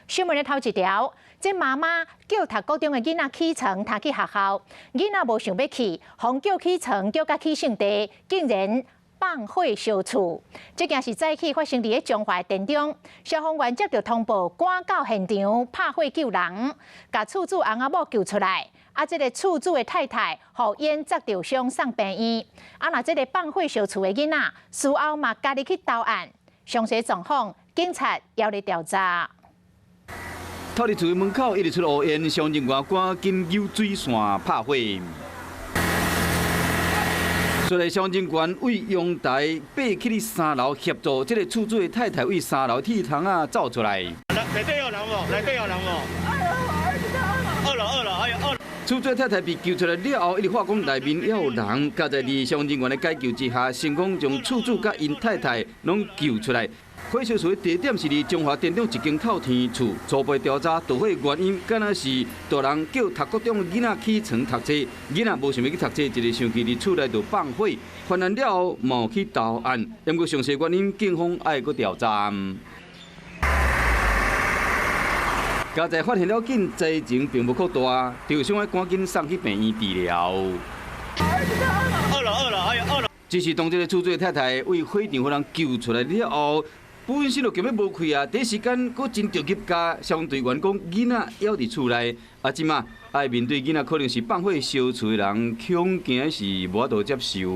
新聞的頭一條，這媽媽叫讀高中的囡仔起床，帶去學校，囡仔無想欲去，予叫起床叫甲起性地，竟然放火燒厝。這件是早起發生佇咧彰化田中，消防員接到通報，趕到現場拍火救人，共厝主翁仔某救出來。啊，這个厝主的太太予煙炙著傷送病院。啊，若這个放火燒厝的囡仔，事後嘛家己去投案。詳細狀況，警察猶咧調查。透佇厝門口一直出烏煙，消防人員趕緊搝水線拍火。隨來消防人員對陽台爬起去三樓協助這个厝主的太太對三樓鐵窗仔走出來。內底有人無？內底有人無？二樓二樓，哎呀二樓。厝主太太被救出來了後，一直話講內面猶有人，佳哉佇消防人員的解救之下，成功將厝主佮𪜶太太攏救出來。火燒厝的地點是佇彰化田中一間透天厝，初步調查導火原因，敢若是大人叫讀國中囡仔起床讀冊，囡仔無想欲去讀冊，一个生氣佇厝內就放火，犯案了後嘛去投案，毋過詳細原因警方愛閣調查。佳哉發現了緊，災情並無擴大，受傷的趕緊送去病院治療。二樓二樓，哎呀二樓。只是當這个厝主的太太對火場予人救出來了後，本身就強欲無氣啊！第一時間閣真著急共消防隊員講，囡仔猶佇厝內，啊，這馬愛面對囡仔可能是放火燒厝的人，恐驚是無法度接受。